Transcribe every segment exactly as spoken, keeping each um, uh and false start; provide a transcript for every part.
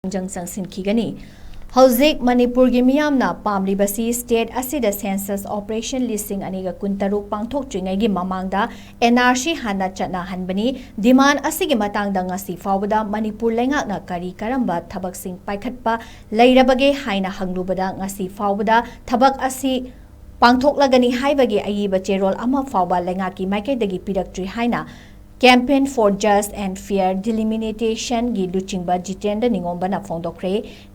ꯈꯣꯡꯖꯪ ꯆꯪꯁꯤꯟꯈꯤꯒꯅꯤ꯫ ꯍꯧꯖꯤꯛ ꯃꯅꯤꯄꯨꯔꯒꯤ ꯃꯤꯌꯥꯝꯅ ꯄꯥꯝꯂꯤꯕꯁꯤ state ꯑꯁꯤꯗ census operation ꯂꯤꯁꯤꯡ ꯑꯅꯤꯒ ꯀꯨꯟꯇꯔꯨꯛ ꯄꯥꯡꯊꯣꯛꯇ꯭ꯔꯤꯉꯩꯒꯤ ꯃꯃꯥꯡꯗ N R C ꯍꯥꯟꯅ ꯆꯠꯅꯍꯟꯕꯅꯤ꯫ Demand ꯑꯁꯤꯒꯤ ꯃꯇꯥꯡꯗ ꯉꯁꯤ ꯐꯥꯎꯕꯗ ꯃꯅꯤꯄꯨꯔ ꯂꯩꯉꯥꯛꯅ ꯀꯔꯤ ꯀꯔꯝꯕ ꯊꯕꯛꯁꯤꯡ ꯄꯥꯏꯈꯠꯄ ꯂꯩꯔꯕꯒꯦ ꯍꯥꯏꯅ ꯍꯪꯂꯨꯕꯗ ꯉꯁꯤ ꯐꯥꯎꯕꯗ ꯊꯕꯛ ꯑꯁꯤ ꯄꯥꯡꯊꯣꯛꯂꯒꯅꯤ ꯍꯥꯏꯕꯒꯤ ꯑꯏꯕ ꯆꯦꯔꯣꯜ ꯑꯃ ꯐꯥꯎꯕ ꯂꯩꯉꯥꯛꯀꯤ ꯃꯥꯏꯀꯩꯗꯒꯤ ꯄꯤꯔꯛꯇ꯭ꯔꯤ ꯍꯥꯏꯅ Campaign for Just and Fair Delimitation ꯒꯤ ꯂꯨꯆꯤꯡꯕ ꯖꯤꯇꯦꯟꯗ꯭ꯔ ꯅꯤꯉꯣꯝꯕꯅ ꯐꯣꯡꯗꯣꯛꯈ꯭ꯔꯦ꯫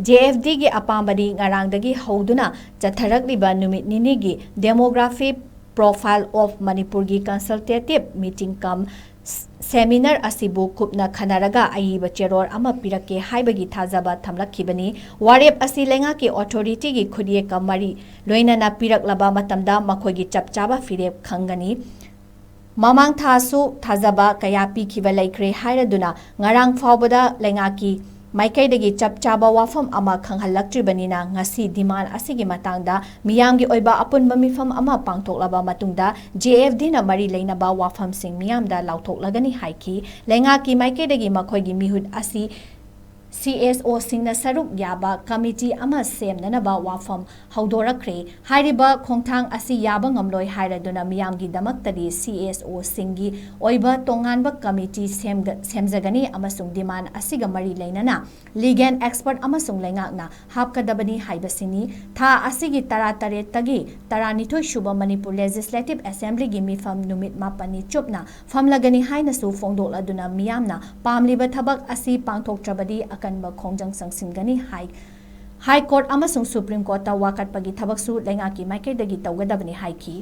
J F D ꯒꯤ ꯑꯄꯥꯝꯕꯗꯤ ꯉꯔꯥꯡꯗꯒꯤ ꯍꯧꯗꯨꯅ ꯆꯠꯊꯔꯛꯂꯤꯕ ꯅꯨꯃꯤꯠ ꯅꯤꯅꯤꯒꯤ Demography Profile of Manipur ꯒꯤ consultative meeting cum seminar ꯑꯁꯤꯕꯨ ꯀꯨꯞꯅ ꯈꯟꯅꯔꯒ ꯑꯏꯕ ꯆꯦꯔꯣꯜ ꯑꯃ ꯄꯤꯔꯛꯀꯦ ꯍꯥꯏꯕꯒꯤ ꯊꯥꯖꯕ ꯊꯝꯂꯛꯈꯤꯕꯅꯤ꯫ ꯋꯥꯔꯦꯞ ꯑꯁꯤ ꯂꯩꯉꯥꯛꯀꯤ authority ꯒꯤ ꯈꯨꯠꯌꯦꯛꯀ ꯃꯔꯤ ꯂꯣꯏꯅꯅ ꯄꯤꯔꯛꯂꯕ ꯃꯇꯝꯗ ꯃꯈꯣꯏꯒꯤ ꯆꯞ ꯆꯥꯕ ꯐꯤꯔꯦꯞ ꯈꯪꯒꯅꯤ꯫ ꯃꯃꯥꯡ ꯊꯥꯁꯨ ꯊꯥꯖꯕ ꯀꯌꯥ ꯄꯤꯈꯤꯕ ꯂꯩꯈ꯭ꯔꯦ ꯍꯥꯏꯔꯗꯨꯅ ꯉꯔꯥꯡ ꯐꯥꯎꯕꯗ ꯂꯩꯉꯥꯛꯀꯤ ꯃꯥꯏꯀꯩꯗꯒꯤ ꯆꯞ ꯆꯥꯕ ꯋꯥꯐꯝ ꯑꯃ ꯈꯪꯍꯜꯂꯛꯇ꯭ꯔꯤꯕꯅꯤꯅ ꯉꯁꯤ demand ꯑꯁꯤꯒꯤ ꯃꯇꯥꯡꯗ ꯃꯤꯌꯥꯝꯒꯤ ꯑꯣꯏꯕ ꯑꯄꯨꯟꯕ ꯃꯤꯐꯝ ꯑꯃ ꯄꯥꯡꯊꯣꯛꯂꯕ ꯃꯇꯨꯡꯗ J F D ꯅ ꯃꯔꯤ ꯂꯩꯅꯕ ꯋꯥꯐꯝꯁꯤꯡ ꯃꯤꯌꯥꯝꯗ ꯂꯥꯎꯊꯣꯛꯂꯒꯅꯤ ꯍꯥꯏꯈꯤ꯫ ꯂꯩꯉꯥꯛꯀꯤ ꯃꯥꯏꯀꯩꯗꯒꯤ ꯃꯈꯣꯏꯒꯤ ꯃꯤꯍꯨꯠ ꯑꯁꯤ C S O ꯁꯤꯡꯅ ꯁꯔꯨꯛ ꯌꯥꯕ committee ꯑꯃ ꯁꯦꯝꯅꯅꯕ ꯋꯥꯐꯝ ꯍꯧꯗꯣꯔꯛꯈ꯭ꯔꯦ꯫ ꯍꯥꯏꯔꯤꯕ ꯈꯣꯡꯊꯥꯡ ꯑꯁꯤ ꯌꯥꯕ ꯉꯝꯂꯣꯏ ꯍꯥꯏꯔꯗꯨꯅ ꯃꯤꯌꯥꯝꯒꯤꯗꯃꯛꯇꯗꯤ C S O ꯁꯤꯡꯒꯤ ꯑꯣꯏꯕ ꯇꯣꯉꯥꯟꯕ committee ꯁꯦꯝꯒ-, ꯁꯦꯝꯖꯒꯅꯤ ꯑꯃꯁꯨꯡ demand ꯑꯁꯤꯒ ꯃꯔꯤ ꯂꯩꯅꯅ legal expert ꯑꯃꯁꯨꯡ ꯂꯩꯉꯥꯛꯅ ꯍꯥꯞꯀꯗꯕꯅꯤ ꯍꯥꯏꯕꯁꯤꯅꯤ꯫ ꯊꯥ ꯑꯁꯤꯒꯤ ꯇꯔꯥꯇꯔꯦꯠꯇꯒꯤ ꯇꯔꯥꯅꯤꯊꯣꯏ ꯁꯨꯕ ꯃꯅꯤꯄꯨꯔ Legislative Assembly ꯒꯤ ꯃꯤꯐꯝ ꯅꯨꯃꯤꯠ ꯃꯥꯄꯟꯅꯤ ꯆꯨꯞꯅ ꯐꯝꯂꯒꯅꯤ ꯍꯥꯏꯅꯁꯨ ꯐꯣꯡꯗꯣꯛꯂꯗꯨꯅ ꯃꯤꯌꯥꯝꯅ ꯄꯥꯝꯂꯤꯕ ꯊꯕꯛ ꯑꯁꯤ ꯄꯥꯡꯊꯣꯛꯇ꯭ꯔꯕꯗꯤ ꯑꯀꯟꯕ ꯈꯣꯡꯖꯪ ꯆꯪꯁꯤꯟꯒꯅꯤ ꯍꯥꯏ꯫ High Court ꯑꯃꯁꯨꯡ Supreme Court ꯇ ꯋꯥꯀꯠꯄꯒꯤ ꯊꯕꯛꯁꯨ ꯂꯩꯉꯥꯛꯀꯤ ꯃꯥꯏꯀꯩꯗꯒꯤ ꯇꯧꯒꯗꯕꯅꯤ ꯍꯥꯏꯈꯤ꯫